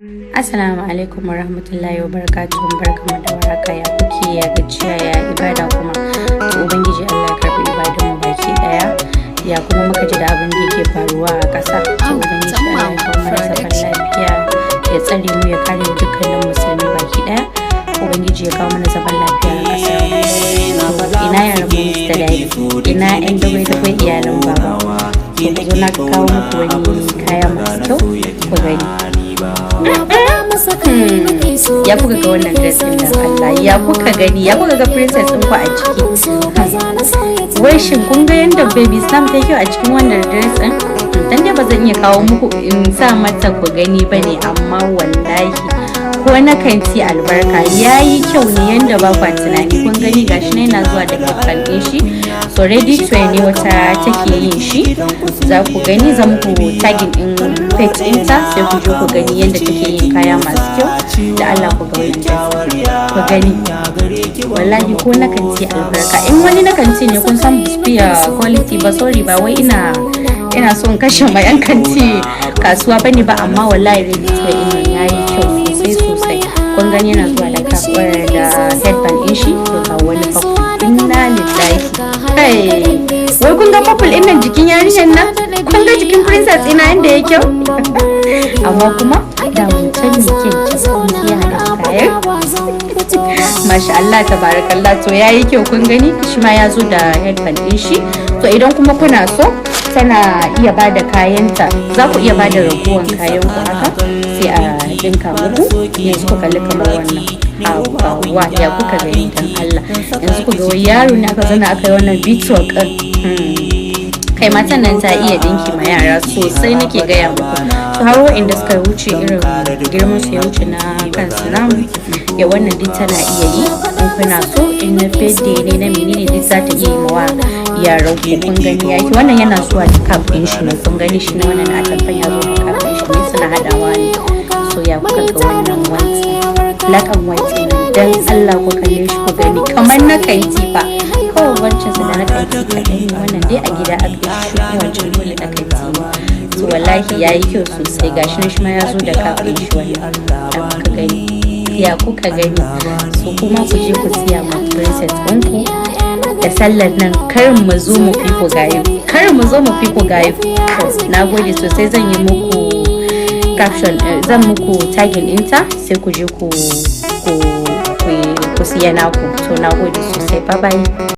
Assalamu alaikum wa rahmatullahi wa barakatuhu. Barkamu da warhaka. Ya kuke? Ya gajiya? Ya ibada kuma? To, Ubangiji Allah ya karbi ibadan mu baki daya. Ya kuma muka ji da abin da yake faruwa a ƙasa? To, Ubangiji Allah ya kawo mana zaman lafiya, ya tsare mu, ya kare mu, dukkanin musulmi baki daya. Ubangiji ya kawo mana zaman lafiya a ƙasar mu. To, ina yaran mu Mr. Daddy? Ina yan dagwai dagwai, iyalan baba? To, ku zo, na kawo muku wani kaya masu kyau, ku gani. Ya kuka ga wannan dress din? Dan Allah, ya kuka gani? Ya kuka ga princess ɗin ku a ciki? Wai shin kun ga yanda Baby Sam ta kyau a cikin wannan dress din? Dan dai ba zan iya kawo muku in sa mata ku gani bane, amma wallahi ko na kanti albarka, yayi kyau ne yanda ba kwa tunani. Kun gani, gashi ne yana zuwa da headband din shi. So ready to ne wata take yin shi. Za ku gani, zan muku tagging din page ɗinta, sai ku je ku gani yanda take yin kaya masu kyau. Da Allah ku ga wannan dress, ku gani. Wallahi ko na kanti albarka, in wani na kanti ne, kun san fiya quality ba. Sorry, ba wai ina son kashe ma yan kanti kasuwa bane ba, amma wallahi ready to wear din yayi kyau sosai sosai. Kun gani, yana zuwa da cap da headband din shi. To, ga wani purple. Inna lillahi! Kai, wai kun ga purple din nan jikin yarinyar nan? Kun ga jikin princess ina yanda ya kyau? Amma kuma da wancan ne kyan can ya haɗa kayan. Masha Allah, tabarakallah. To, yayi kyau. Kun gani, shi ma ya zo da headband din shi. To, idan kuma kuna so, tana iya ba da kayanta, za ku iya ba da raguwan kayan ku haka, sai a dinka muku. Yanzu ku kalli kamar wannan wa, ya kuka gani? Dan Allah, yanzu ku ga wai yaro ne aka zana aka yi wannan beadwork din. Kai, matan nan ta iya dinki ma yara sosai, nake gaya muku. To, har wa'inda suka wuce irin girman su ya wuce na kansu namu ya, wannan duk tana iya yi. In kuna so, in na birthday ne, na menene, duk za ta iya yi mawa yaran ku. Kun gani yaki, wannan yana zuwa da cap ɗin shi ne. Kun gani, shi na wannan atamfan ya zo da cap ɗin shi ne, suna haɗawa ne. So ya kuka ga wannan white, black and white ɗin? Dan Allah ku kalle shi, ku gani, kamar na kanti fa. Kawai wancan sa da na kanti kaɗan ne, wannan dai a gida aka yi shi, kuma wancan dole na kanti ne. So wallahi yayi kyau sosai. Gashi nan, shi ma ya zo da cap ɗin shi. Wannan ya kuka gani? Ya kuka gani? So kuma ku je ku siya ma princess ɗinku da sallar nan. Kar mu zo mu fi ku gayu, kar mu zo mu fi ku gayu. To, na gode sosai. Zan yi muku caption, zan muku tagging ɗinta, sai ku je ku siya naku. To, na gode sosai. Bye bye.